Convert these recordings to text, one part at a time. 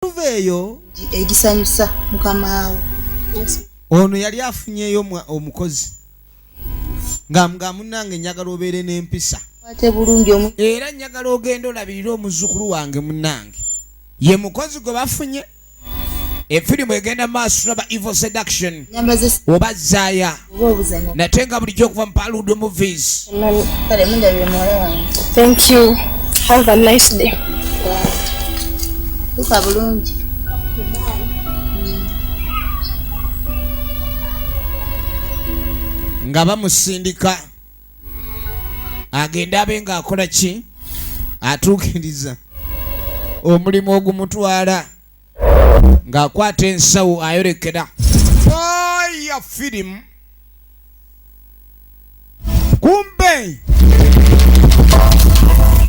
Tuva eyo egisanyusa mukamaawo. Ono yali afunyeyo omukozi nga munnange, njagala obeere n'empisa. Kwate bulungi omu. Era njagala ogenda olabirire omuzzukulu wange. Munnange ye mukozi gwe bafunye. Efirimu egenda maaso, tulaba Evil Seduction nyamba ze oba Zaaya oba obuzanyo. Nate nga bulijjo okuva mu Paludo Movies. Kale mundabire muwala wange. Thank you. Have a nice day. Tuka bulungi. Nga bamusindika agende abe ng'akola ki, atuukiriza omulimu ogumutwala, ng'akwata ensawo ayolekera aya firimu. Kumbe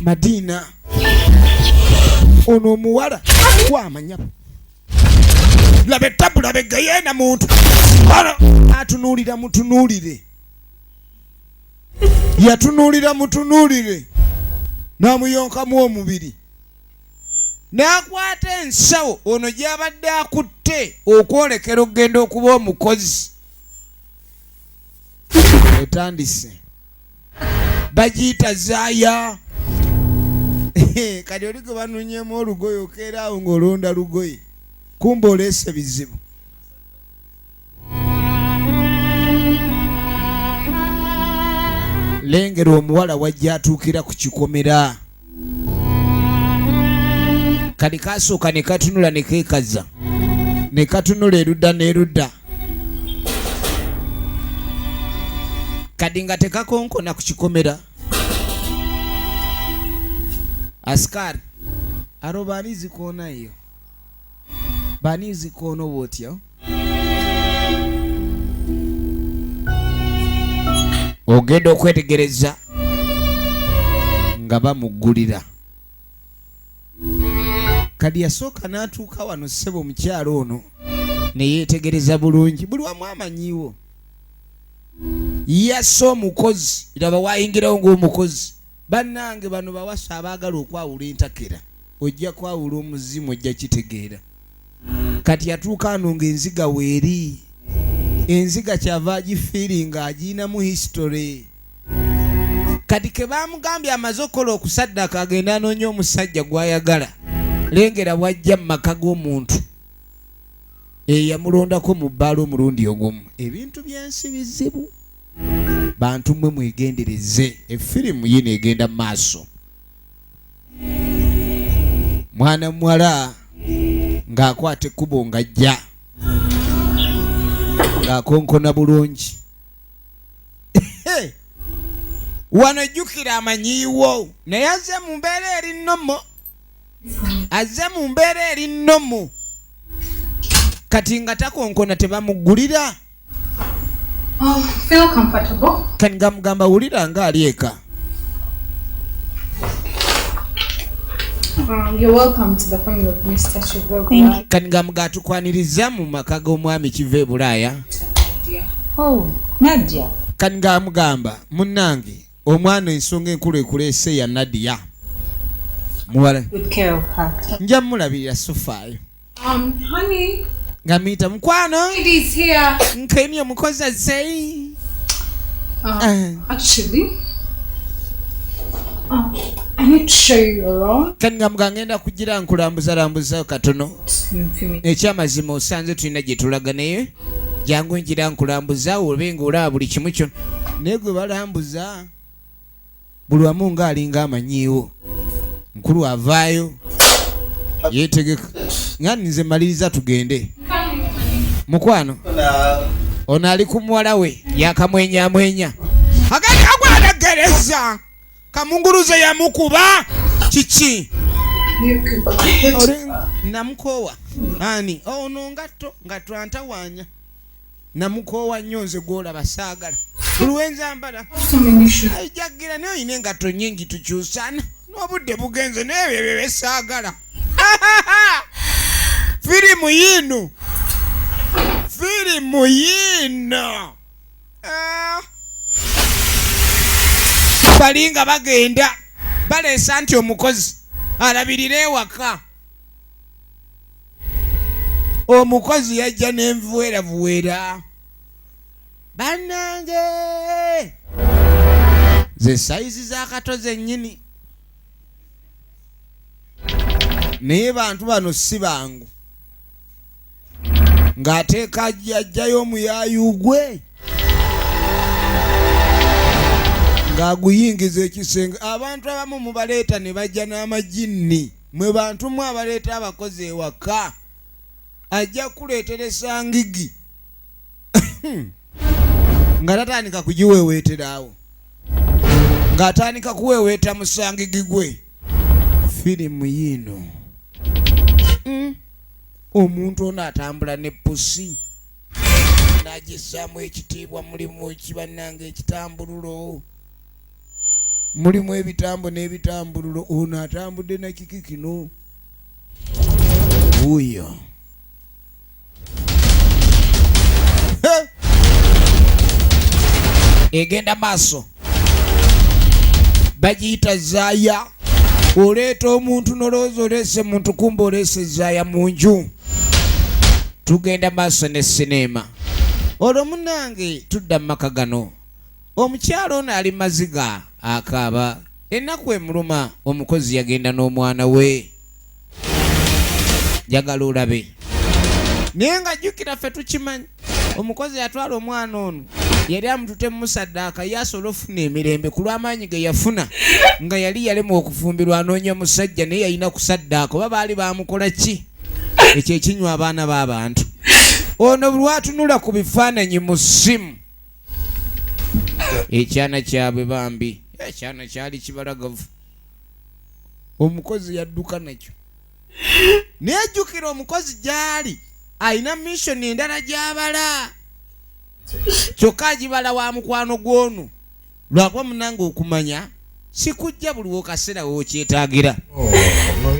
Madiina ono omuwala wamanya laba ettabu, laba egeyeena muntu. Ono atunuulira mutunuulire, yatunuulira mutunuulire, n'amuyonkamu omubiri, n'akwata ensawo ono gy'abadde akutte okwolekera okugenda okuba omukozi. Otandise bagiyita Zaaya. Kati oli gwe banunyemu olugoye, okeeraawo ng'olonda lugoye, kumba oleese bizibu. Lengera omuwala wajja atuukira ku kikomera. Kati kasooka ne katunula ne keekaza, ne katunula erudda n'erudda, kati nga tekakonkona ku kikomera. Asikaari aro bani zikoona iyo, bani zikoona bwotyo. Ogenda okwetegereza nga bamuggulira. Kati yasooka n'atuuka wano, ssebo, omukyalo ono ne yeetegereza bulungi buli wamu amanyiwo. Yasse omukozi, laba wayingirawo ng'omukozi. Bannange, bano bawasa abaagala okwawula entakera, ojja kwawula omuzimu, ojja kitegeera. Kati yatuuka ano ng'enziga weeri, enziga kyava agifiiringa, agiyinamu history. Kati ke bamugambye amaze okukola okusaddaka, agenda anoonya omusajja gw'ayagala. Lengera bw'ajja mu maka g'omuntu eyamulondako mu bbaala omulundi ogumu. Ebintu by'ensi bizibu, bantu mmwe mwegendereze. Efirimu yino egenda mu maaso. Mwana muwala ng'akwata ekkubo, ng'ajja ng'akonkona bulungi. Wano jjukira amanyiiwo, naye azze mu mbeera eri normal, azze mu mbeera eri normal. Kati nga takonkona, tebamuggulira. Oh, feel comfortable. Kati nga mugamba, wulira nga ali eka. You're welcome to the family of Mr. Chivogla. Kati nga muga tukwaniriza mu maka g'omwami Kiva e Bulaaya. Nadia. Oh, Nadia. Kati nga mugamba, munnange omwana, ensonga enkulu ekuleese ya Nadia muwala. Good care of her. Nja mulabirira, sofaayo. Honey, Nga miyita mukwano. it is here. Nkeni omukozi azzeyi. Actually, I need to show you around. Kati nga muga ngenda kugira nkulambuzalambuza katono. In a few minutes. Ekyamazima osanze tulina gye tulaga, naye jangu ngira nkulambuza obe ng'olaba buli kimu kyo. Naye gwe balambuza buli wamu ng'alinga amanyiiwo. Nkulu avaayo yeetegeka nga nze maliriza tugende. Mukwano, ono ali ku muwala we yakamwenyamwenya, agenda agwanagereza kamunguluze yamukuba kiki. Namukoowa ani ono ngatto nga twantawaanya, namukoowa nnyo nze gwolaba, saagala buli wenzambala. So many shoes. Jagira naye olina engatto nnyingi, tukyusana n'obudde bugenze, naye ebyo byesaagala. Firimu yiino, firimu yiino. Ah. Bali nga bagenda baleesa nti omukozi alabirire ewaka. Omukozi yajja n'envuweravuwera. Bannange, ze sayizi z'akato zennyini, naye bantu bano si bangu. Ng'ateeka ajjayo omuyaayu gwe ng'aguyingiza ekisenge. Abantu abamu mubaleeta ne bajja n'amajinni. Mwe bantu mwe abaleeta abakozi ewaka, ajja kuleetera esangigi nga tatandika kugiweeweeteraawo, ng'atandika kuweeweeta musangigi gwe. Firimu yiino. Omuntu ono atambula ne pusi n'agissaamu ekitiibwa. Mulimu kibannanga ekitambululo, mulimu ebitambo n'ebitambululo. Ono atambudde nakiki kino wuuyo. He! Egenda maaso, bagiyita zaaya. Oleeta omuntu nolowooza oleese muntu, kumba oleese zaaya mu nju. Tugenda maaso ne sineema. Olwo munange tudda mu maka gano. Omukyalo ono ali maziga, akaaba, ennaku emuluma. Omukozi yagenda n'omwana we. Njagala olabe, naye nga jjukira ffe tukimanyi, omukozi yatwala omwana ono yali amutute mumusaddaaka ye asobole okufuna emirembe ku lw'amaanyi ge yafuna nga yali yalemwa okufumbirwa, anoonya musajja, naye yalina kusaddaaka oba baali bamukola ki ekyo ekinywa abaana b'abantu. Ono buli lwatunula ku bifaananyi mu ssimu, ekyana kyabwe bambi, ekyana kyali kibalagavu, omukozi yadduka nakyo. Naye jjukira omukozi gy'ali alina mission endala gy'abala, kyokka agibala wa mukwano gw'ono, lwakuba munange okumanya sikujja buli wokaseera wokyetaagira.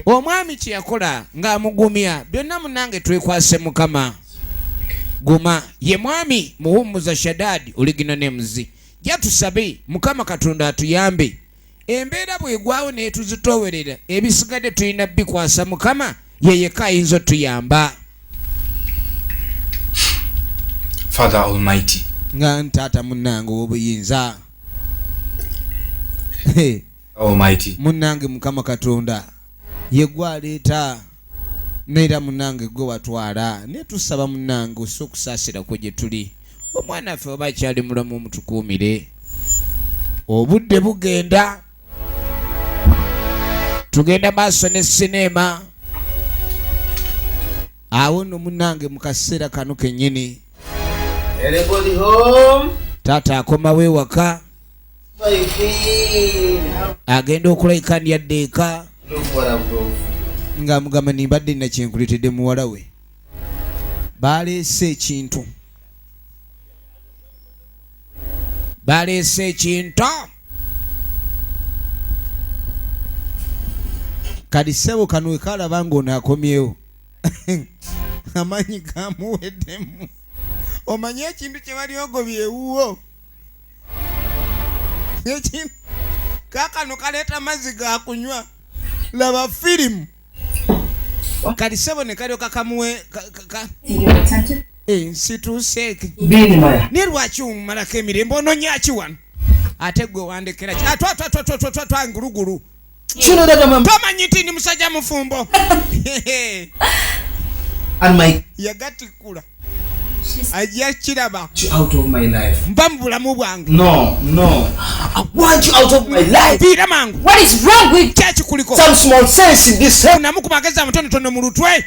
Omwami kye yakola ng'amugumya byonna, munange twekwase Mukama, guma. Ye mwami Muwummuza Shadad Original Names. Ja tusabe Mukama Katonda atuyambe. Embeera bw'egwawo n'etuzitoowerera, ebisigadde tulina bikwasa Mukama, ye yekka ayinza otuyamba. Father Almighty, nga ntaata munnange ow'obuyinza, Almighty, munnange Mukama Katonda, ye gwe aleeta neera munnange gwe watwala, naye tusaba munnange ossa okusaasirako gye tuli. Omwana ffe oba akyali mulamu, omutukuumire. Obudde bugenda, tugenda maaso ne sineema. Awo nno munnange mu kaseera kano kennyini Anybody home? taata akomawo ewaka. My queen. Agenda okulayika ndyadde eka. Look what I've brought for you. Ng'amugamba, nimbadde nina kyenkuleetedde muwala we. Baleese ekintu, baleese ekintu. Kati ssebo kano wekalaba ng'ono akomyewo, amaanyi gamuweddemu. Omanye ekintu kye bali ogobye ewuwo, ekintu kaakano kaleeta mazzi ga kunywa. Laba firimu. Kati ssebo ne kalyoka kamuwe nsituuseeke. Be in my Naye lwaki omumalako emirembe? Ononyaki wano? Ate gwe wandekera ki? Atwatwatwatwatwa ngulugulu. You know that I'm a Tomanyi nti ndi musajja mufumbo? And my Yagatikkula, ajja kiraba. You out of my life. Nva mu bulamu bwange. No, no. I want you out of my life. Viira mangu. What is wrong with Kyekikuliko? Some small sense in this head. Namu ku magezi amatonotono mu lutwe.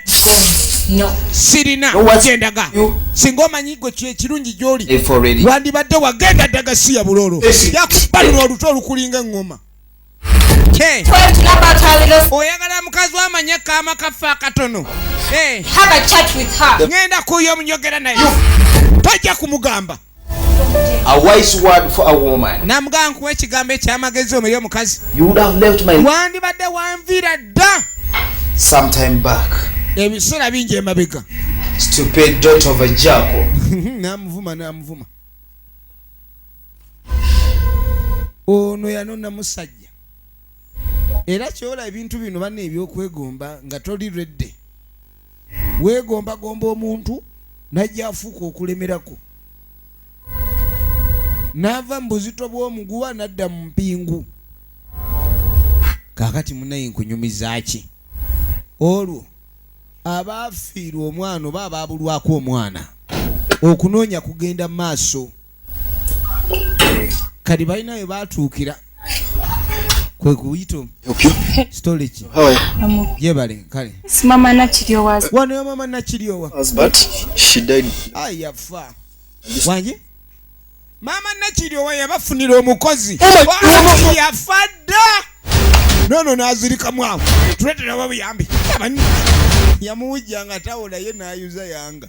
No. Sirina No, what- gyendaga. You- Singa omanyi gwe kyekirungi gy'oli, If already. wandibadde wagenda ddaga siya bulolo. Yes. Yakubalula olutwe olukulinga eŋŋoma. Hey, Talking about her little. oyagala mukazi wamanye kaama kaffe akatono. Hey, Have a chat with her. ŋŋenda kuyo omunyogera naye, tojja kumugamba. A wise word for a woman. Namugamba, nkuwa ekigambo ekyamagezi omeri omukazi. You would have left my Wandibadde wanviira dda some time back. ebiseera bingi emabega. Stupid daughter of a jackal. Namuvuma, namuvuma. Ono yanona musajja. Era kyola ebintu bino banna ebyokwegomba nga toli redde. Weegombagomba omuntu najja afuuka okulemerako, n'ava mu buzito bw'omuguwa n'adda mu mpingu. Kaakati munaye nkunyumiza ki? Olwo abaafiirwa omwana oba abaabulwako omwana, okunoonya kugenda mu maaso. Kati balina we baatuukira kwe kuyita story ki? Gyebale kale. Mama Nakiryowa. Wano yo mama Nakiryowa. But she died. Ai, yafa. Wange maama Nakiryowa yabafunira omukozi. Oh, yafa dda. Nono n'azirikamu awo, tuletera babuyambi. Yamuwujja nga tawola, ye n'ayuza yanga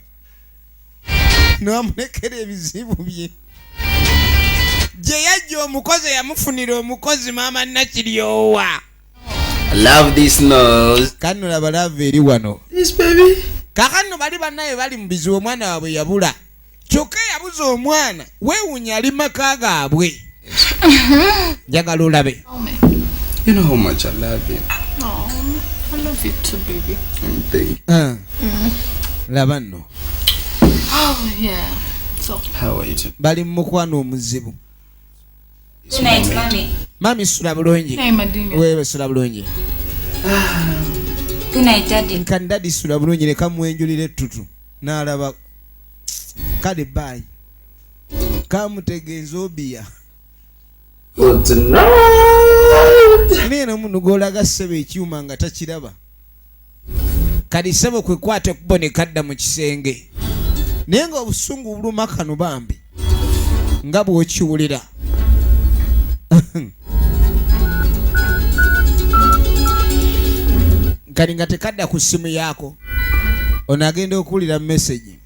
n'amulekera ebizibu bye. Gye yajja omukozi, yamufunira omukozi maama Nakiryowa. Love this nose. Kano laba love eri wano. This baby. Kakano bali bannaye bali mu bizibu, omwana waabwe yabula, kyokka eyabuza omwana weewuunya ali maka gaabwe. Njagala olabe. You know how much I love you. Oh, I love you too, baby. Thank you. Ah. Laba nno. Oh, yeah. So, How are you today? Bali mu mukwano omuzibu. Good night, mommy. Mami, sula bulungi. hey, Madina. Wewe sula bulungi. Good night, daddy. Nkani daddy, sula bulungi. Leka mwenjulira ettutu n'alaba. Kale bye, kamutegeeza obiya. Good night. Naye nomuntu gw'olaga ssebo ekyuma nga takiraba. Kati ssebo kwe kwata ekkubo ne kadda mu kisenge, naye nga obusungu buluma kano bambi nga bw'okiwulira. Kati nga tekadda ku ssimu yaako, ono agenda okuwulira message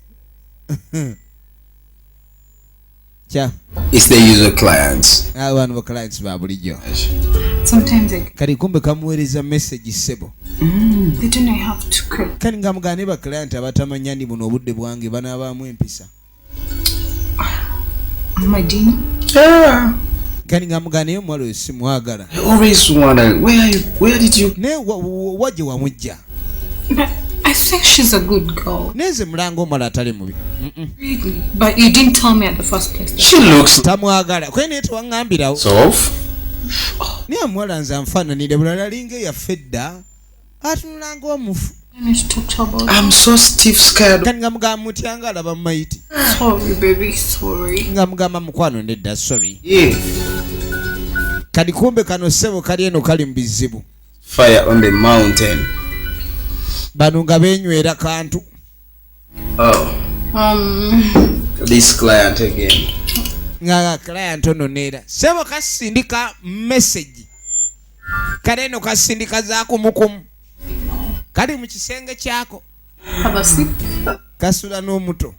kya. It's the usual clients. Abantu ba clients ba bulijjo. Sometimes I, Kati kumbe kamuweereza message ssebo. They don't know how to cook. Kati nga mugane ba client abatamanya ndi buno obudde bwange banaabaamu empisa. Madina? Yeah. Kati nga muganeyo omuwala oyo simwagala. I always wonder where you, where did you Naye wa gye wamujja? But I think she's a good girl. Naye nze mulanga omuwala atali mubi. Really? But you didn't tell me at the first place. She looks Tamwagala kwe, naye tewaŋŋambirawo. soft. Naye omuwala nze anfaananire bulala, alinga eyaffe edda, atunula ng'omufu. I need to talk to her about it. I'm so stiff scared. Kati nga mugamba mutya nga alaba mu mayiti? Sorry, baby. Sorry. Nga mugamba mukwano nedda, sorry. Yeah. Kati kumbe kano ssebo kali eno kali mu bizibu. Fire on the mountain. Bano nga beenywera kantu. Oh, this client again. Nga client ono neera ssebo kasindika message, kale eno kasindika zakumukumu, kali mu kisenge kyako. Have a seat. Kasula n'omuto.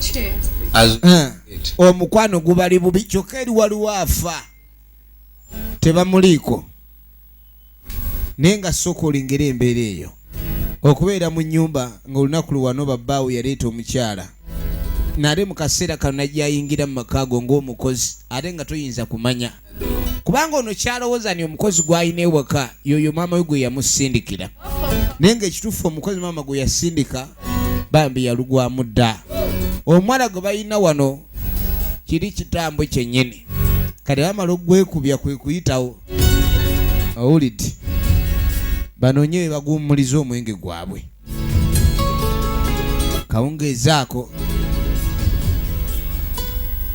Cheers. As Ah, it. Omukwano gubali bubi, kyokka eri waliwo afa tebamuliiko. Naye nga sooka olingera embeera eyo okubeera mu nnyumba ng'olunaku luwano babbaawe yaleeta omukyala, nate mu kaseera kano najja ayingira mu maka go ng'omukozi, ate nga toyinza kumanya kubanga ono kyalowooza ni omukozi gw'alina ewaka yoyo maama we gwe yamusindikira, naye ng'ekituufu omukozi maama gwe yasindika bambi yalugwamu dda. Omuwala gwe balina wano kiri kitambo kyennyini. Kati bamala ogwekubya kwe kuyitawo, owulidde, banoonye we baguwummuliza omwenge gwabwe kawungeezaako.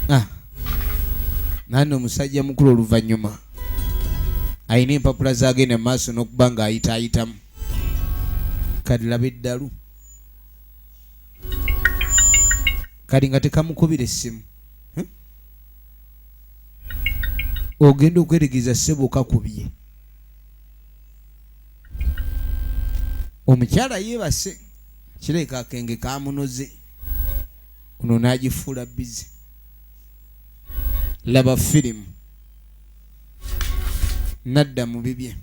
Ah. Nani omusajja mukulu oluvannyuma alina empapula zagenda mu maaso n'okuba ng'ayitaayitamu. Kati laba eddalu, kati nga tekamukubira essimu. Huh? Ogenda okweregereza ssebo kakubye, omukyala yeebase, kirabika akenge kamunoze, ono n'agifuula busy laba firimu, nadda mu bibye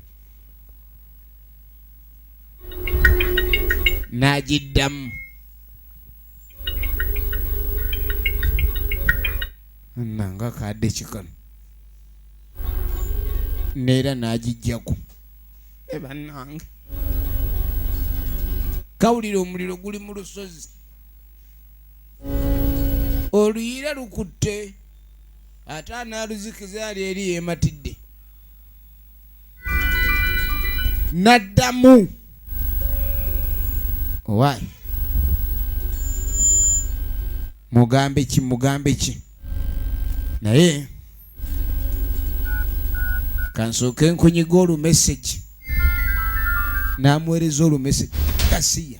n'agiddamu nanga kadde kikano neera n'agijjako. E bannange. Kawulira omuliro guli mu lusozi, oluyira lukutte, ate anaaluzikiza ali eri yeematidde. Naddamu owaayi, mugambe ki, mugambe ki? Naye kansooke nkunyiga olumesegi. N'amuweereza olumesegi gasiya.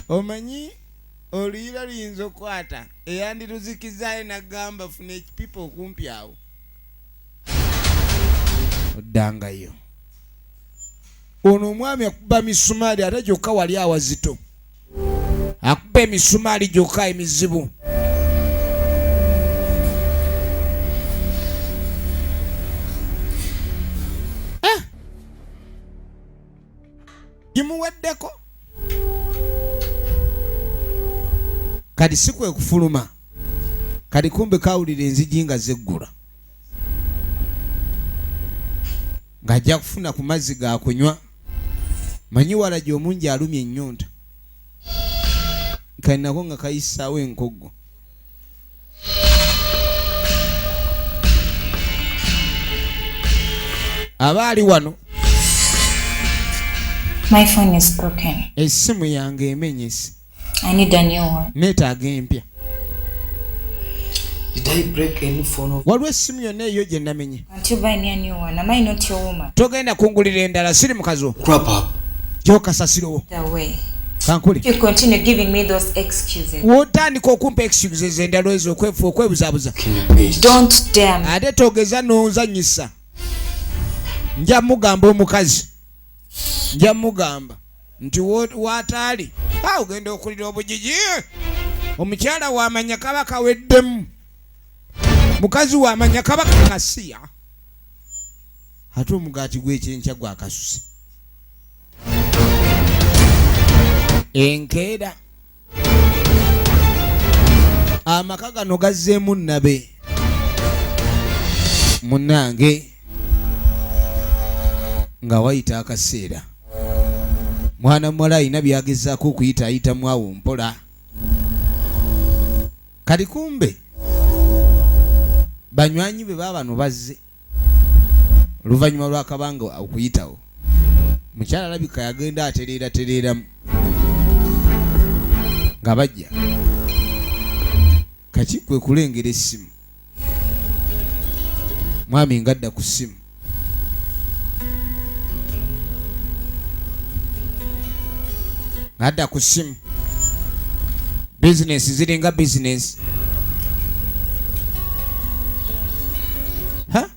Omanyi oluyira luyinza okukwata eyandiruzikizaayo n'agamba funa ekipipa okumpi awo oddangayo. Ono omwami akuba misumaali ate gyokka wali awazito, akuba emisumaali gyokka emizibu. Gimuweddeko kati si kwe kufuluma. Kati kumbe kawulira enzigi nga zeggula, ng'ajja kufuna ku mazzi ga kunywa. Manyi walagi omungi alumya ennyonta, kalinako nga kayisaawo enkoggo. Aba ali wano. My phone is broken. Essimu yange emenyese. I need a new one. Neetaaga empya. Did I break any phone of Waliwo essimu yonna eyo gye namenye? Can't you buy me a new one? Am I not your woman? Togenda kungulira endala, siri mukazi wo. Crap up. Gyokasasirowo. The way. Kankule. You continue giving me those excuses. Wotandika okumpa excuses endala ezo, okwefu okwebuzaabuza. Can you bitch? Don't dare me. Ate togeza nonzanyisa, nja mugamba omukazi, nja mugamba nti wataali a ogenda okulira obugigi. Omukyala wamanya kaba kaweddemu, mukazi wamanya kaba kakasiya, ate omugaati gw'ekyenkya gwakasuse enkeera. Amaka gano gazzeemu nnabe munnange. Nga wayita akaseera, mwana muwala alina byagezaako okuyita ayitamu awo mpola. Kati kumbe banywanyi be baabano bazze oluvannyuma lw'akabanga okuyitawo. Mukyala alabika yagenda atereera tereeramu nga bajja. Kati kwe kulengera essimu, mwami ngadda ku ssimu. Ngadda ku ssimu, bizinesi ziringa bizinesi. Ha?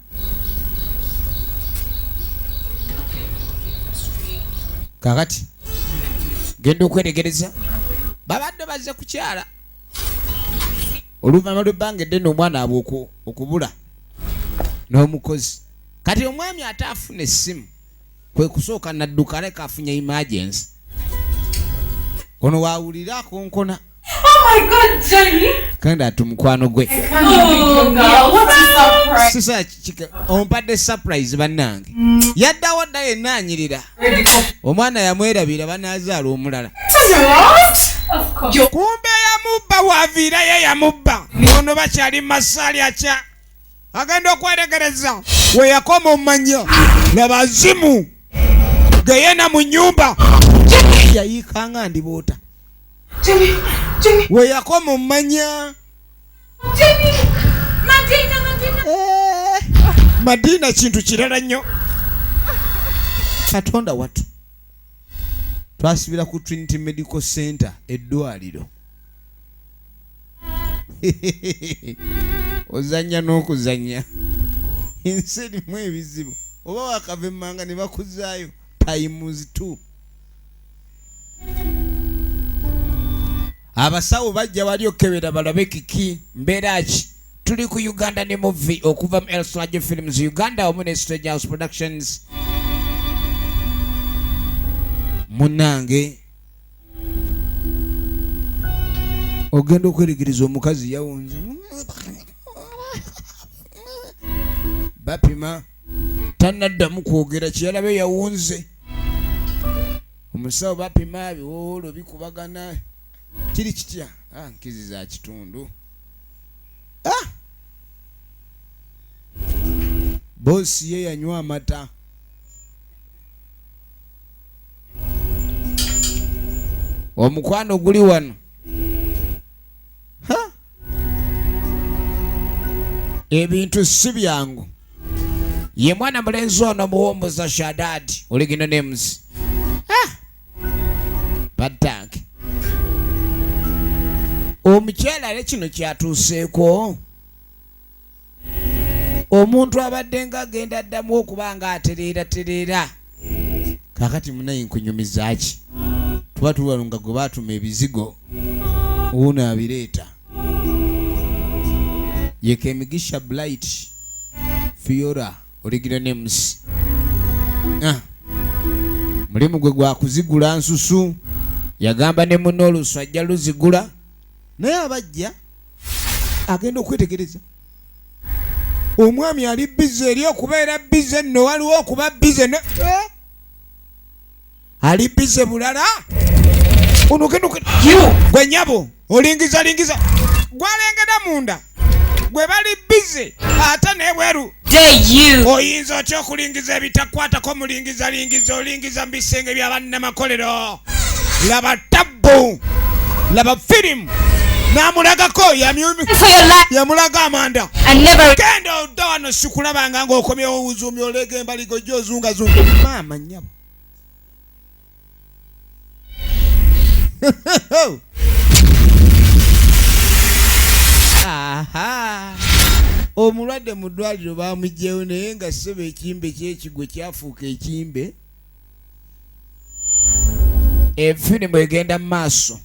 Kakati genda okweregereza, babadde bazze kukyala oluvannyuma lw'ebbanga eddene omwana abwe okubula n'omukozi. Kati omwami ate afuna essimu, kwe kusooka nadduka aleka afunye emergency. Ono waawulira akonkona. Oh my God, Johnny! Kenda ati mukwano gwe. Oh, girl, what a surprise! Sisa ompadde surprise bannange. Yaddawo dda yenna anyirira. Omwana yamwerabira, banaazaala omulala. What? Of course. Kumbe yamubba, waaviirayo yamubba. Ono bakyali mu masaali akya agenda okweregereza we yakoma omumanya nabazimu geyena mu nnyumba yayiikanga ndiboota. Jimmy, Jimmy, We yakoma omumanya. Jimmy! Madina, Madina! Madiina kintu kirala nnyo. Katonda watu, twasibira ku Trinity Medical Center, eddwaliro. Ozanya n'okuzanya, ensi erimu ebizibu. Oba wakava emmanga ne bakuzaayo times 2. Abasawo bajja wali okebera balabe kiki, mbeera ki. Tuli ku Uganda ne movie okuva mu Elslajo Films Uganda wamu ne Stage House Productions. Munnange, ogenda okweregereza omukazi yawunze, bapima, tanaddamu kwogera kyeyalabe yawunze. Omusawo bapima ebiwoolo bikubagana kiri kitya? Ah, nkizi za kitundu. Ah! Bosi ye yanywa amata. Omukwano guli wano. Ha! Ebintu si byangu. Ye mwana mulenzi ono muwummuza Shadad original names. Ah! Batanke. Omukyala ale kino kyatuuseeko. Omuntu abadde nga agenda addamu okuba nga atereera tereera. Kaakati munaye nkunyumiza ki? Tuba tuwano nga gwe baatuma ebizigo wuuno abireeta. Ye Kemigisha Blight Fiora original names. Ah. Mulimu gwe gwa kuzigula nsusu. Yagamba ne munne olusu ajja luzigula. Naye abajja agenda okwetegereza omwami ali bize eri okubeera bize nno waliwo okuba bize ne eh? Ali bize bulala gwe nyabo olingiza lingiza gwalengera munda gwe bali bize ate nebweru oyinza otya okulingiza ebitakwatako mulingiza lingiza olingiza mu bisenge bya bannamakolero laba tabbu laba firimu n'amulagako yamulaga amanda genda odda wano sikulabanga ng'okomyewo owuzuumi oleega embaligo gyo ozungazunga maama nnyabo. Aha. Omulwadde mu ddwaliro baamugyewo naye nga ssebo ekimbe kyekigwe kyafuuka ekimbe. Efirimu egenda mu maaso.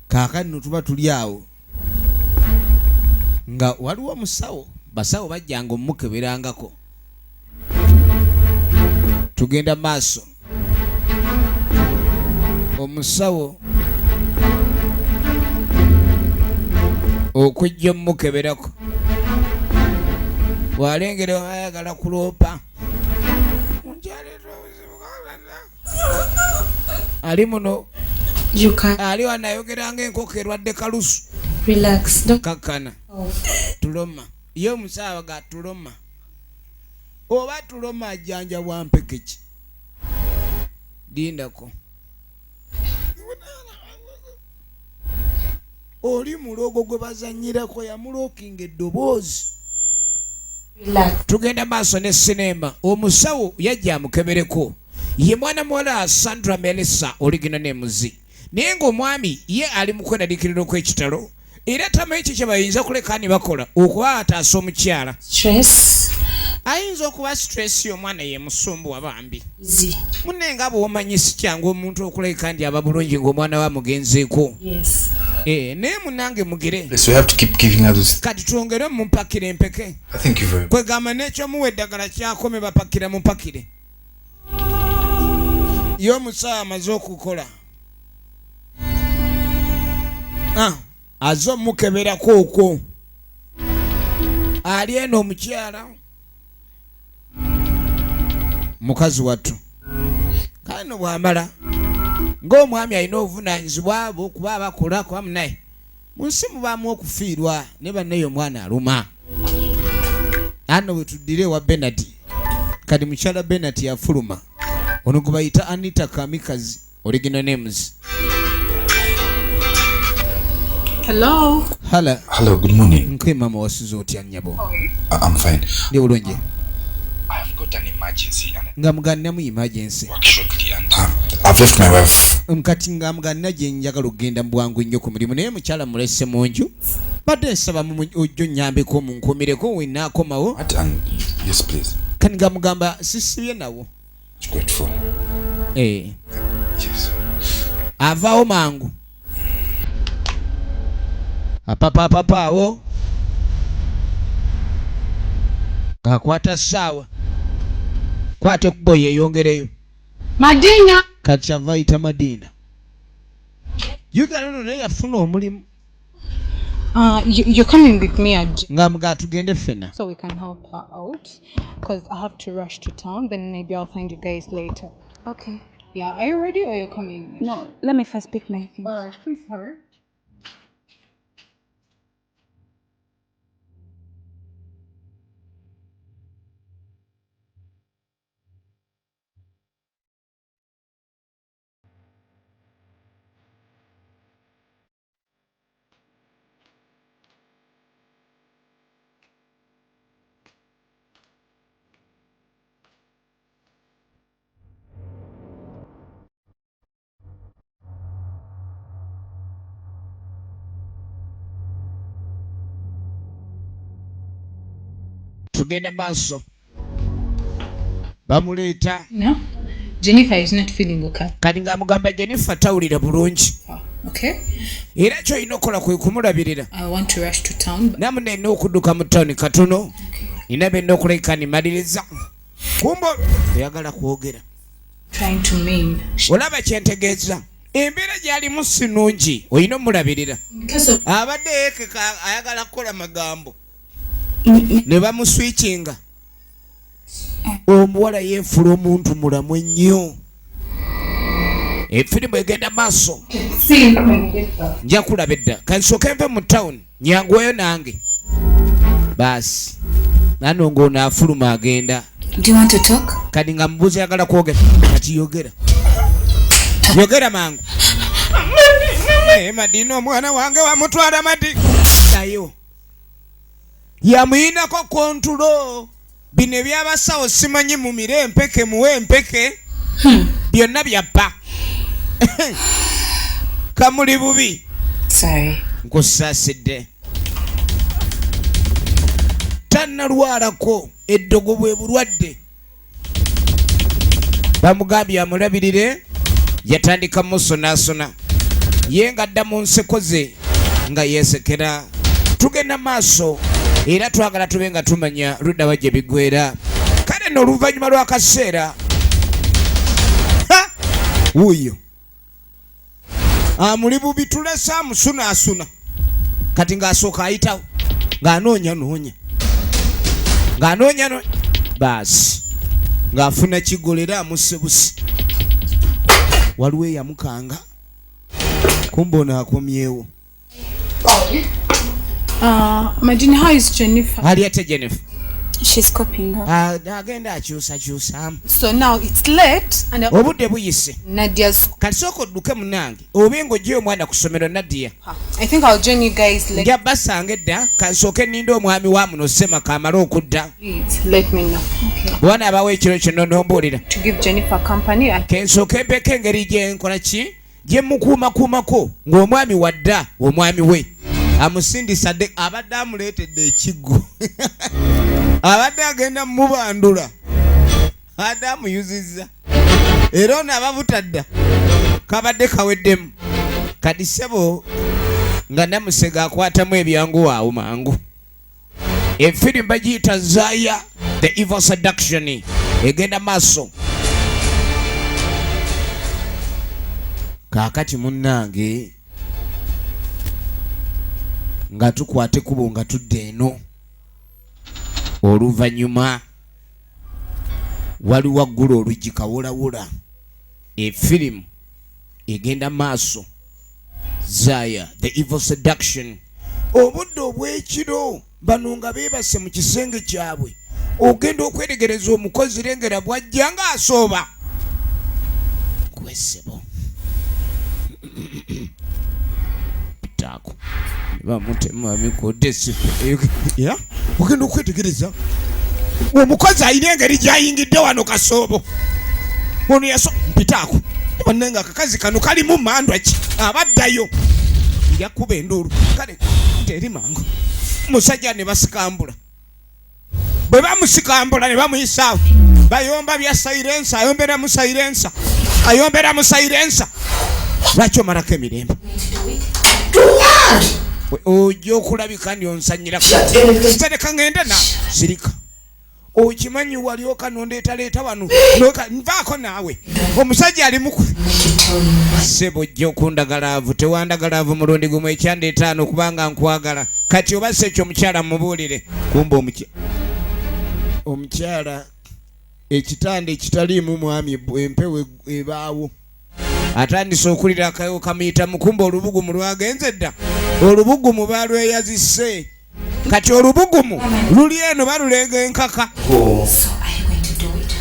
Kaakati no tuba tuli awo nga waliwo omusawo, basawo bajjanga omukeberangako. Tugenda maaso. Omusawo okujja omukeberako bw'alengera ayagala kuloopa ali muno ali wano ayogera ng'enkoko erwadde kalusu. Kakkana tuloma ye omusawo ga tuloma oba tuloma ajjanja bwa mpeke ki lindako oli mulogo gwe bazanyirako yamulookinga eddoboozi. Tugenda maaso ne sinema. Omusawo yajja amukebereko ye mwana muwala Sandra Melissa original names naye ng'omwami ye ali mu kweraliikirira okw'ekitalo era tamanyi ki kye bayinza kuleka ne bakola okuba ataasa omukyala. Stress. Ayinza okuba stress y'omwana yemusumbuwa bambi. Munne nga bw'omanyi si kyangu omuntu okulabika nti aba bulungi ng'omwana we amugenzeeko. Yes. Naye munnange mugire. Yes, we have to keep giving her those. Kati twongere mumupakire empeke. Thank you very much. Kwegamba n'ekyomuwa eddagala kyakome bapakira mupakire. Ye omusawo amaze okukola. Aze omukeberako okwo. Ali eno omukyala mukazi wattu. Kale no bw'amala ng'omwami alina obuvunaanyizibwa bwe okuba abakola kuba munaye mu nsi mubaamu okufiirwa ne bannaye omwana aluma. Anno bwe tuddire ewa Bernard. Kati mukyala Bernard yafuluma. Ono gwe bayita Anita Kamikazi original names. Hello. Hala. Hello, good morning. Nkwe mama wasuze otya nnyabo? I'm fine. Ndi bulungi. I've got an emergency and Nga mugannamu emergency. work shortly and I've left my wife. Kati nga muganna gye njagala okugenda mu bwangu nnyo ku mulimu naye mukyala mulese mu nju. Badde nsaba ojje onnyambeko munkuumireko we nnaakomawo. What? And yes, please. Kati nga mugamba sisibye nawo. Grateful. Yes. Avaawo mangu. Apapa awo. Akwata ssaawa. Kwata ekkubo yeeyongereyo. Madina. Kati ava ayita Madina. Jjukira nno naye yafuna omulimu. You're coming with me at Nga mga tugende ffena. So we can help her out because I have to rush to town. Then maybe I'll find you guys later. Okay. Yeah, are you ready or you're coming? No, let me first pick my things. Alright, please hurry. Tugenda maaso, bamuleeta. No? Jennifer is not feeling okay. Kati ng'amugamba Jennifer tawulira bulungi. Okay? Era kyolina okukola kwe kumulabirira. I want to rush to town. But Namu nina okudduka mu tawuni katono, nina byonna okulabika nimaliriza kumbo oyagala kwogera. Trying to mean. Olaba kyentegeeza, embeera gy'alimu si nnungi, olina omulabirira. In case of Abadde yeekeka ayagala kukola magambo ne bamuswikinga. Omuwala yeefula omuntu mulamu ennyo. Efirimu egenda maaso. See you when you get back. Nja kulaba edda, kansooke nve mu tawuni nyanguweyo nange. Baasi nano ng'ono afuluma agenda. Do you want to talk? Kati nga mubuuza yagala kwogera. Kati yogera, yogera mangu. Madina omwana wange wamutwala. Madi nayo yamuyinako control. Bino ebyabasawo simanyi mumire empeke, muwe empeke, byonna byabba kamuli bubi. Sorry. Nkusaasidde. Tannalwalako eddogo, bwe bulwadde. Bamugambye amulabirire, yatandika musonaasona, ye nga adda mu nseko ze nga yeesekera. Tugenda maaso era twagala tube nga tumanya luddawa gye biggwera. Kale nno oluvannyuma lw'akaseera, ha! Wuuyo amuli bubi, tulese amusunaasuna. Kati ng'asooka ayitawo ng'anoonya noonya, ng'anoonya noonya, baasi ng'afuna kigolera amusse busi. Waliwo eyamukanga kumba ono akomyewo. Madina, how is Jennifer? Ali ate Jennifer? She's coping up. Ah, agenda akyusakyusamu. So now it's late and Obudde buyise. Nadia's school. Kati sooka odduke munange obe ng'oggyeyo omwana ku ssomero Nadia. I think I'll join you guys later. Nja basanga edda, kansooke nninde omwami wa muno Semaka amale okudda. Please let me know. Okay. Bwana abawo ekiro kino nombuulira. To give Jennifer company. I Kensooke mpeko engeri gyenkola ki gye mukuumakuumako ng'omwami wadda, omwami we amusindisa dde, abadde amuleetedde ekiggo, abadde agenda mubandula, abadde amuyuzizza, era ono aba butadda kabadde kaweddemu. Kati ssebo nga Namusega akwatamu ebyangu waawo mangu. Efirimu bagiyita Zaya the Evil Seduction, egenda maaso. Kaakati munnange nga tukwata ekkubo nga tudda eno, oluvannyuma waliwo aggula oluggi kawulawula. Efirimu egenda maaso, Zaya the Evil Seduction. Obudde obw'ekiro bano nga beebase mu kisenge kyabwe, ogenda okweregereza omukozi lengera bwajja ng'asooba kwesebo pitaako bamutema mikodde. Ogenda okwetegereza omukozi alina engeri gyayingidde wano kasoobo ono yaso mpitaako. Bannange, akakazi kano kalimu mandwa ki abaddayo nja kuba enduulu. Kale teri mangu musajja ne basikambula. Bwe bamusikambula ne bamuyisaawo, bayomba bya silencer, ayombera mu silencer, ayombera mu silencer. Lwaki omalako emirembe? Ojja okulabika ndi onsanyira sereka ngende na sirika. Okimanyi wali okanondeetaleeta wano. Nvaako naawe, omusajja ali muku tell you why. Ssebo ojja okundagalaavu tewandagalaavu mulundi gumu ekyanda etaano kubanga nkwagala kati oba si ekyo omukyala mubuulire kumba omukyala ekitanda ekitaliimu mwami empewo ebaawo atandise okulira akayo kamuyita mukumba olubugumu lwagenze dda olubugumu balweyazise kati olubugumu luli eno baluleega enkaka. So are you going to do it?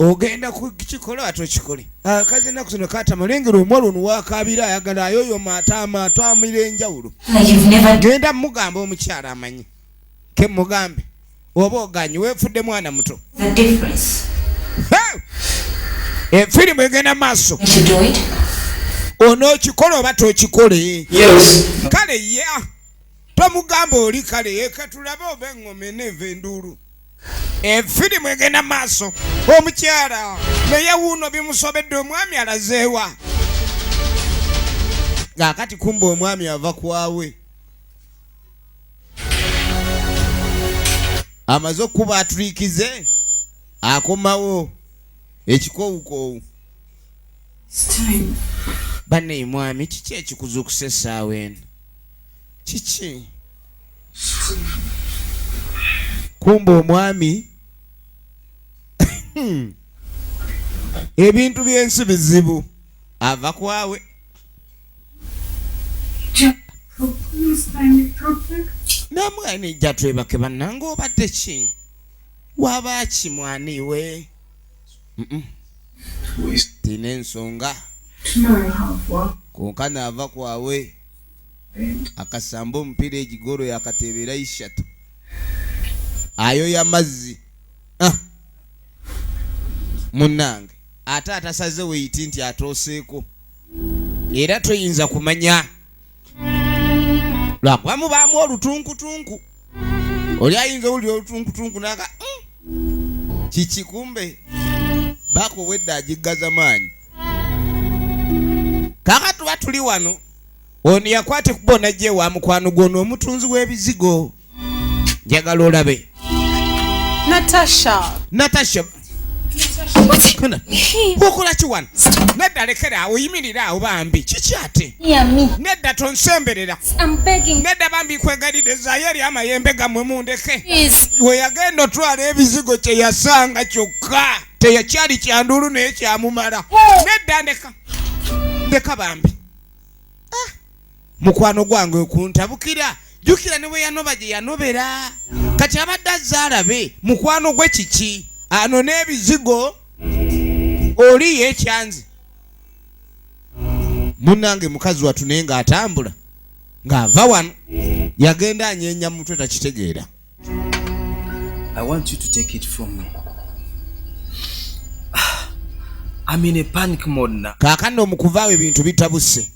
Ogenda kukikola ate okikole akazi ennaku zino katamulengera omuwala ono wakaabira ayagala ayoyoma ataama atwamira enjawulo. Like you've never Genda mugamba omukyala amanyi ke mugambe oba oganye weefudde mwana muto. The difference. Hey! Efirimu egenda maaso. To do it? Onookikola oba tokikole? Yes. Kale ya tomugamba oli kale yeka tulabe oba eŋŋoma eneeva enduulu. Efirimu egenda maaso omukyala naye wuuno bimusobedde omwami alazeewa ng'akati kumba omwami ava kwawe amaze okuba atuliikize akomawo ekikowukoowu. It's time. Banne mwami kiki ekikuzuukusa essaawa eno kiki kumba omwami ebintu by'ensi bizibu ava kwawe. Please find it perfect. Namwana ejja twebake bannange obadde ki waba ki mwaniwe tina ensonga. Tomorrow I have work. Konka naava kwawe akasamba omupiira egigolo yakateebera ishatu ayoya mazzi. Ah. Munnange ate atasaze weyiti nti atooseeko era toyinza kumanya lwakuba mubaamu olutunkutunku oli ayinza owulira olutunkutunku naka kiki kumbe baako obwedda agiggaza maanyi kaka tuba tuli wano ono yakwata ekkubo najja ewa mukwano gwono omutunzi w'ebizigo njagala olabe. Natasha. Natasha. Kana, okola ki wano? Nedda lekera awo yimirira awo bambi kiki ate? Yeah, me. Nedda tonsemberera. I'm begging. Nedda bambi kwegalidde zaayo eri amayembe gammwe mundeke. Please. We yagenda otwala ebizigo kye yasanga kyokka teyakyali kyanduulu naye kyamumala. Nedda ndeka ndeka bambi. Ah, mukwano gwange okuntabukira jjukira ne bwe yanoba gye yanobera kati abadde azze alabe mukwano gwe kiki ano n'ebizigo oli yekyanze munnange mukazi wattu naye ng'atambula ng'ava wano yagenda anyeenya mutwe takitegeera. I want you to take it from me. I'm in a panic mode now. Kaakano mukuvaawo ebintu bitabuse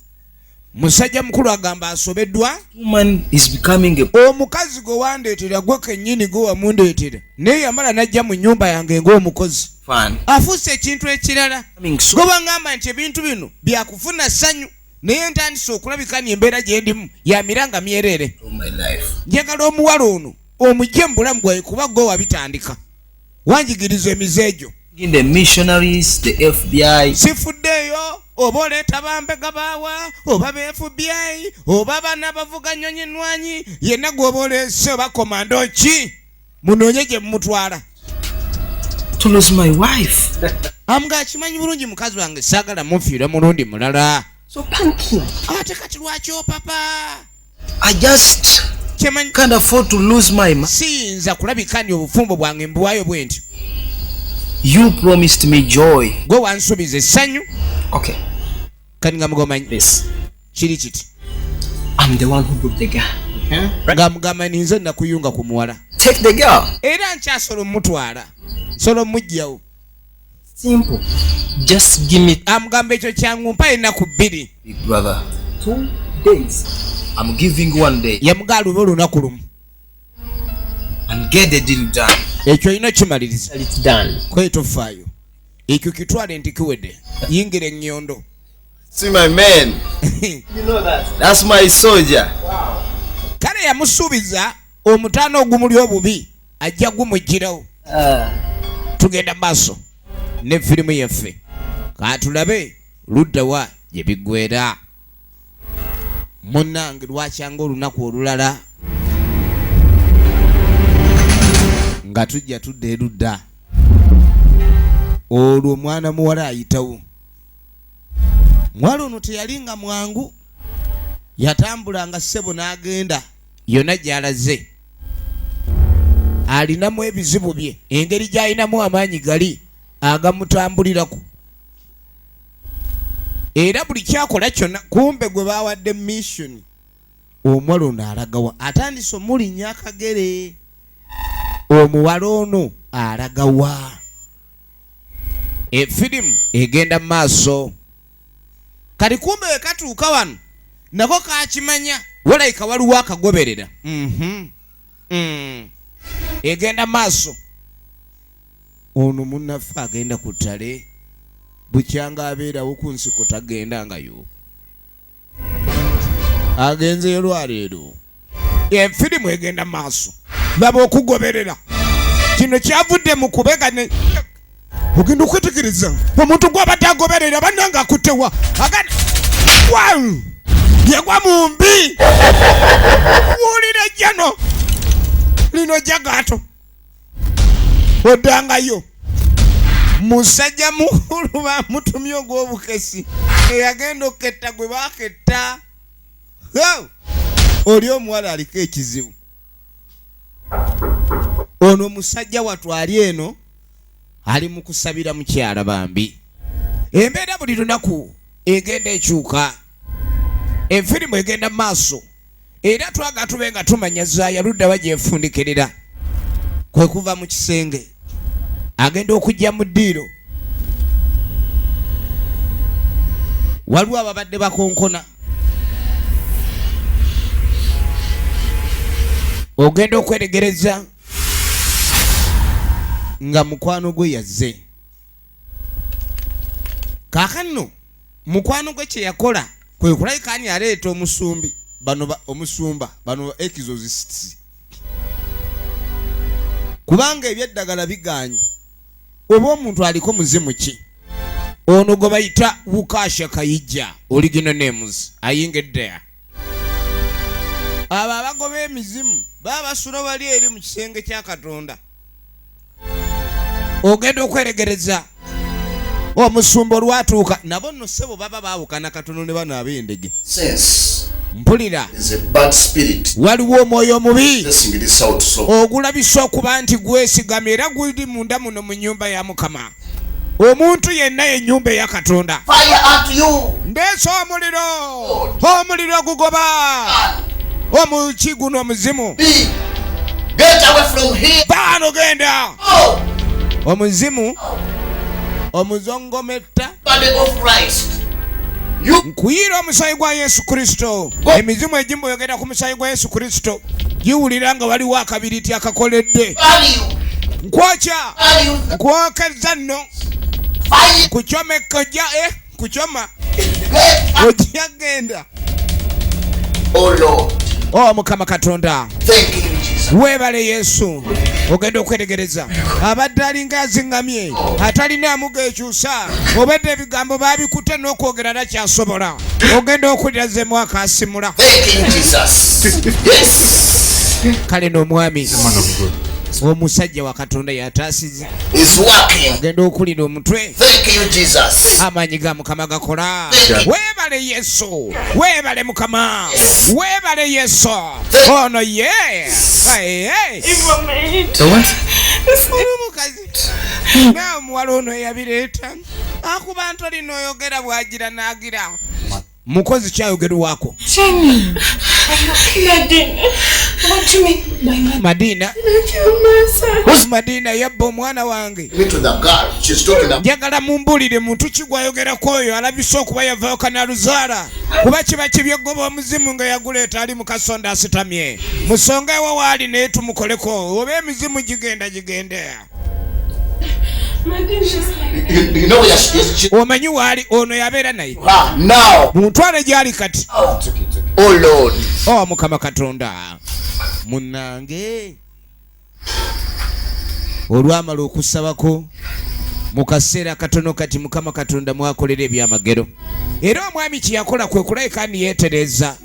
musajja mukulu agamba asobeddwa. Woman is becoming a Omukazi gwe wandeetera gwe kennyini gwe wamundeetera naye yamala n'ajja mu nnyumba yange ng'omukozi fan. Afuuse ekintu ekirala. Coming so gwe baŋŋamba nti ebintu bino byakufuna ssanyu naye ntandise okulabika ni embeera gye ndimu yamiranga myereere. of my life. Njagala omuwala ono omugye mu bulamu bwawe kuba gwe wabitandika wanjigiriza emize egyo. In the missionaries, the FBI, Sifuddeeyo oba oleeta bambega baawa oba ba FBI oba bana bavuga nnyonyi nwanyi yenna gw'oba oleese oba komando ki munoonye gye mumutwala. To lose my wife. Amuga akimanyi bulungi mukazi wange saagala mufiira mulundi mulala. So panicking. Ate kati lwaki opapa? I just Kyemanyi can't afford to lose my man. Siyinza kulabika ndi obufumbo bwange mbuwayo bwe ntyo. You promised me joy. Gwe wansuubiza essanyu. Okay, Kati nga mugomanyi this. Kiri kiti. I'm the one who brought the girl. Nga mugamba ninze nakuyunga ku muwala. Take the girl. Era nkyasobola omutwala nsobola omugjawo. Simple. Just give me Amugamba ekyo kyangu mpa ennaku 2. Big brother. 2 days. I'm giving one day Yamugaala ube olunaku lumu and get the deal done. Ekyo olina okimaliriza. It's done. Kwe tofaayo ekyo kitwale nti kiwedde yingira ennyondo. See my man. You know that. That's my soldier. Kale yamusuubiza omutaano ogumuli obubi ajja gumugirawo. Tugenda maaso ne firimu yaffe katulabe. Ludda wa gye biggwera? Munnange, lwakyanga olunaku olulala nga tujja tudda erudda olwo, omwana muwala ayitawo. Muwala ono teyali nga mwangu, yatambulanga ssebo n'agenda yonna gy'alaze. Alinamu ebizibu bye, engeri gy'alinamu amaanyi gali agamutambulirako, era buli kyakola kyonna kumbe gwe bawadde mission. Omuwala ono alagawa? Atandise omulinnya akagere. Omuwala ono alagawa? Efirimu egenda mu maaso. Kati kumbe we katuuka wano nako kakimanya, walayika waliwo akagoberera. Egenda maaso. Ono munnaffe agenda ku ttale, bukyanga abeerawo ku nsiko tagendangayo, agenzeyo lwaleero. Efirimu egenda maaso. Laba okugoberera kino kyavudde mu kubega ne ogenda okwetegereza omuntu gwabadde agoberera bannanga akuttewa agana wa yagwa mu mbi. Wulira jjano lino jagaato oddangayo. Musajja mukulu bamutumye ogw'obukesi, eyagenda okuketta gwe baketta. Oli omuwala aliko ekizibu. Ono musajja wattu ali eno ali mu kusabira mukyala bambi. Embeera buli lunaku egenda ekyuka. Efirimu egenda mu maaso, era twagala tube nga tumanya zaaya ludda wa gyefundikirira. Kwe kuva mu kisenge agenda okujja mu ddiiro, waliwo ababadde bakonkona. Ogenda okweregereza nga mukwano gwe yazze. Kaakano mukwano gwe kye yakola kwe kulabika ani aleeta omusumbi bano omusumba bano exorcists, kubanga ebyeddagala biganye. Oba omuntu aliko muzimu ki? Ono gwe bayita Wukasha Kayijja, original names, ayingidde. Abo abagoba emizimu baba basula wali eri mu kisenge kya Katonda. Ogenda okweregereza omusumba olwatuuka, nabo nno ssebo baba baawukana katono ne bano ab'endege. Sense Mpulira. is a bad spirit Waliwo omwoyo omubi blessing this out so ogulabisa okuba nti gwesigamye era guli munda muno mu nnyumba ya Mukama. Omuntu yenna yennyumba eya Katonda. Fire unto you. Ndeesa omuliro, omuliro gugoba omuki guno omuzimu. Be get away from here. Baano genda. Oh, Omuzimu omuzongometta. Body of Christ. You Nkuyiira omusaayi gwa Yesu Kristo. Emizimu egimu oyogera ku musaayi gwa Yesu Kristo giwulira nga waliwo akabiriti akakoledde. Value, Nkwokya. Value, Nkwokeza nno. Fire. Kukyomeka ojja kukyoma. Get ojja genda. Oh Lord, O Mukama Katonda. Thank you, Jesus. Weebale Yesu. Ogenda okwetegereza abadde alinga aziŋŋamye atalinaamu gekyusa, obadde ebigambo baabikutte n'okwogera takyasobola. Ogenda okulira zemu akasimula. Thank you, Jesus. Yes, Kale n'omwami Man of God. omusajja wa Katonda yataasiza. It's working. Ogenda okulira omutwe. Thank you, Jesus. Amaanyi ga Mukama gakola. Weebale Yesu, weebale Mukama, weebale Yesu. Ono ye. Hey, hey. The what? Omukazi naawe omuwala ono eyabireeta akuba ntoli n'oyogera bwagira n'agira mukozi kyayogerwako. Jenny, Nadine, what do you mean by my Madina. kill my son? Madina yabba omwana wange. Me to the girl. She's talking about. Njagala mumbulire muntu ki gwayogerako oyo alabise okuba yavaayo kanaluzaala, kuba kiba kibyegoba omuzimu nga yaguleeta ali mu kasonda asitamye. Musongewo waali naye tumukoleko, oba emizimu gigenda gigende. Nadine, she's like You know where she is? She, Omanyi waali ono yabeera naye? her now. Muntwale gyali kati. It's okay, it's okay. Oh Lord. O Mukama Katonda. Munnange, olwamala okusabako Mu kaseera katono kati Mukama Katonda mwakolera ebyamagero. Era omwami kye yakola kwe kulabika ni yeetereza.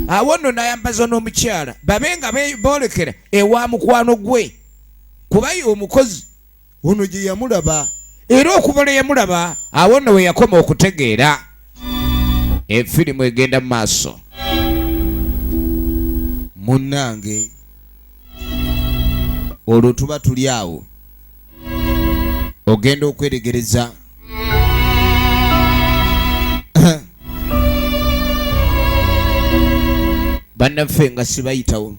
Awo nno n'ayambaza n'omukyala babe nga boolekera ewa mukwano gwe, kuba ye omukozi ono gye yamulaba. Era okuva lwe yamulaba awo nno we yakoma okutegeera. Efirimu egenda mu maaso. Munnange, olwo tuba tuli awo ogenda okweregereza. Bannaffe nga sibayitawo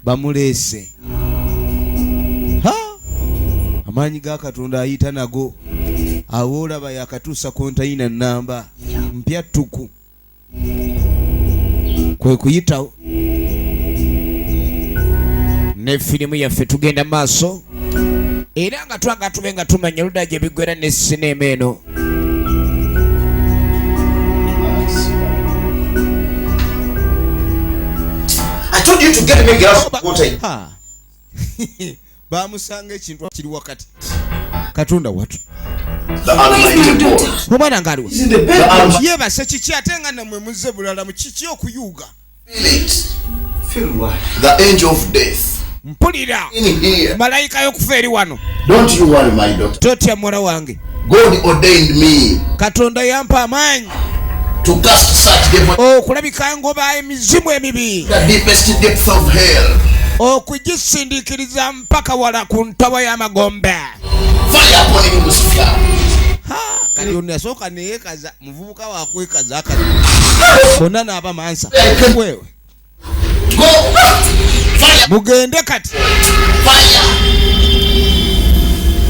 bamuleese. Ha! Amaanyi ga Katonda ayita nago. Awo olaba yakatuusa kontayina nnamba mpya ttuku, kwe kuyitawo ne firimu yaffe. Tugenda maaso era nga twagala tube nga tumanya oludda gye biggwera ne sineema eno. I told you to get me glass of water. Ha. Bamusanga ekintu kiri wakati. Katonda watu. The almighty God. Omwana nga aliwa? He's in the bed. The almighty Yeebase kiki ate nga nammwe muzze bulala mu kiki okuyuuga? Feel it. Feel what? The angel of death. Mpulira In here. malayika y'okufa eri wano. Don't you worry, my daughter. Totya muwala wange. God ordained me Katonda yampa amaanyi to cast such devil okulabika ngoba emizimu emibi the deepest depth of hell. okugisindiikiriza mpaka wala ku ntobo y'amagombe. Fire upon him, Lucifer. Kati ono yasooka neyeekaza, muvubuka wakwekaza akati bonna n'abamansa wewe. Go! Fire! Mugende kati. Fire!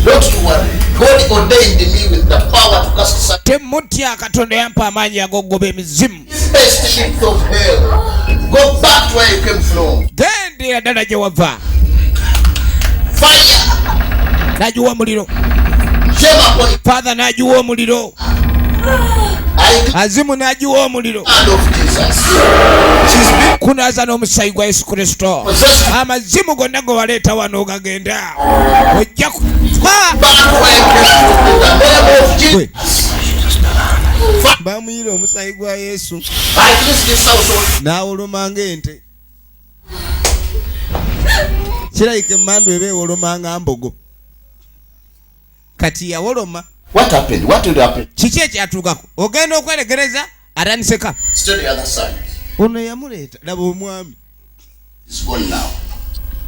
Don't you worry. God ordained me with the power to cast such Temutya, Katonda yampa amaanyi ag'okugoba emizimu. deepest depth of hell. Go back to where you came from. Gendera ddala gye wava. Fire! N'agiwa omuliro. Shame upon you. Father n'agiwa omuliro. I Azimu n'agiwa omuliro. blood of Jesus. She's been Kunaaza n'omusayi gwa Yesu Kristo. possessed. Amazimu gonna ge waleeta wano gagenda, ojja ku Ah! Back to where you came from. In the name of Gwe. Jesus. Bamuyira omusayi gwa Yesu. I cleanse this household. N'awoloma ng'ente. Kirabika emmandu eba ewoloma nga mbogo, kati yawoloma. What happened? What will happen? Kiki ekyatuukako? Ogenda okweregereza atandiseka. Stay the other side. Ono yamuleeta, laba omwami. It's gone now.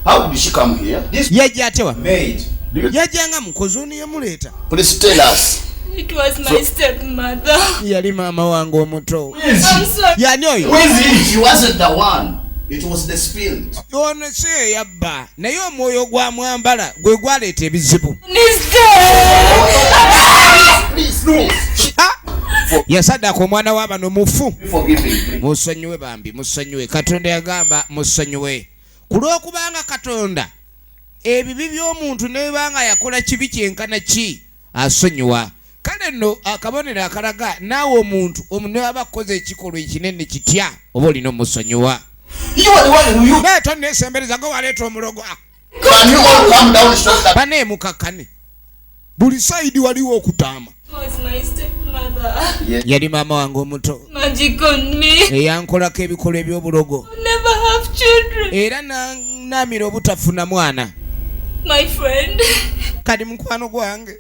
How did she come here? This Yajja atewa? Maid. Do you Yajjanga mukozi, ono yamuleeta. Please tell us. It was my stepmother. Yali maama wange omuto. I'm sorry. Yani oyo? She wasn't the one. It was the spirit. Ono si ye yabba, naye omwoyo gwa mwambala gwe gwaleeta ebizibu. He's dead. Please, no. She Ha! Yasaddaaka omwana w'abano mufu. Forgive him, please. Musonyiwe bambi, musonyiwe. Katonda yagamba musonyiwe ku lw'okubanga Katonda ebibi by'omuntu nebanga yakola kibi kyenkana ki asonyiwa. Kale nno akabonero akalaga naawe omuntu omuntu aba akoze ekikolwa ekinene kitya oba olina omusonyiwa. You are the one who you Naye tonneesembereza gwe waleeta omulogo. Ah, Can you all calm down so that baneemukakkane buli side waliwo okutaama. It was my stepmother. Yali maama wange omuto. Magic on me. Eyankolako ebikolwa eby'obulogo. I'll never have children. Era naamira obutafuna mwana. My friend Kati mukwano gwange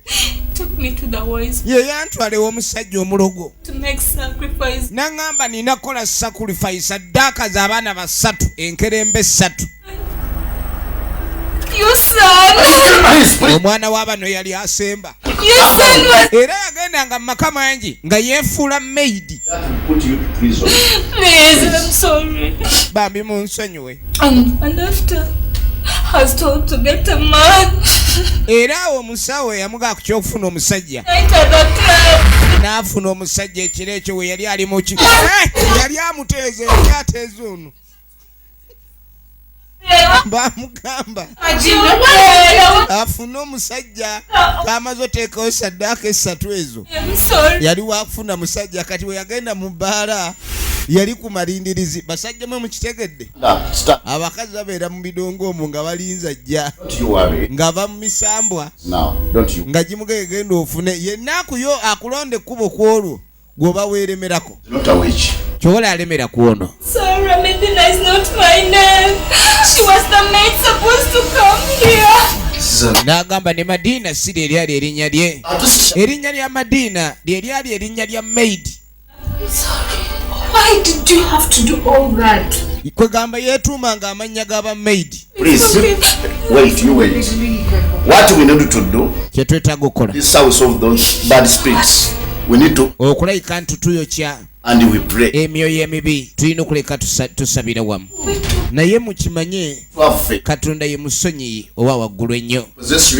took me to the wise ye yantwala ew'omusajja omulogo to make sacrifice. Naŋŋamba nina kukola sacrifice, saddaaka z'abaana basatu, enkerembe ssatu. Your son. Please, please. Omwana w'abano yali asemba. Your son was. Era yagendanga mu maka mangi nga yeefuula maid. That will put you to prison. Please, I'm sorry. Bambi munsonyiwe. And after, I was told to get a man. Era awo omusawo yamugaa ku kyokufuna omusajja. Night at the club. N'afuna omusajja ekiro ekyo we yali ali muki. Eh, yali amuteeze, yali ateeze ono. Bamugamba afune omusajja kamaze oteekawo saddaaka essatu ezo. I'm sorry. Yali wakufuna musajja. Kati we yagenda mu bbaala Yali ku malindirizi. Basajja mwe mukitegedde, abakazi babeera mu bidongo omwo nga balinza jja ng'ava mu misambwa nga gimugege genda ofune yenna akuyo akulonda ekkubo ku olwo gw'oba weeremerako. Kyobola alemera ku ono. N'agamba ne Madiina si lye lyali erinnya lye. Erinnya lya Madiina lye lyali erinnya lya maid. Kwegamba yeetuumanga amannya g'aba maid. Kyetwetaaga okukola okulabika nti tuyokya emyoyo emibi, tulina okuleka tusabira wamu naye mukimanye Katonda ye musonyiyi owa waggulu ennyo,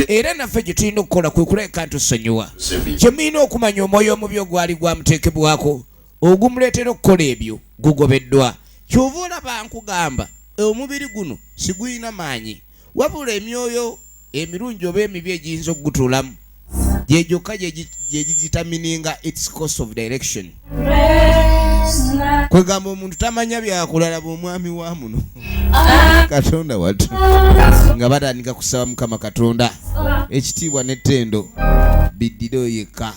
era naffe gye tulina okukola kwe kulabika ntusonyiwa. Kye mulina okumanya, omwoyo omubi ogwali gwamuteekebwako ogumuleetera okukola ebyo gugobeddwa. Kyova olaba nkugamba omubiri guno sigulina maanyi, wabula emyoyo emirungi oba emibi egiyinza okugutuulamu gyegyokka gyegigitamininga its course of direction. Kwegamba omuntu tamanya byakulalaba omwami wa muno. Katonda watu nga batandika kusaba Mukama Katonda, ekitiibwa n'ettendo biddire yekka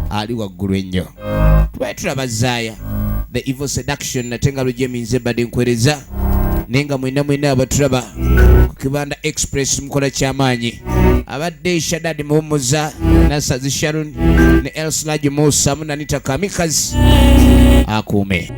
ali waggulu ennyo. Tubaye tulaba Zaaya The Evil Seduction, nate nga lujeminze mbadde nkwereza, naye nga mwena mwena abatulaba ku Kibanda Express mukola kyamaanyi. Abadde Shadad Muhumuza, Nasazi Sharon ne Elslaj Musa Munanita Kamikazi akuume.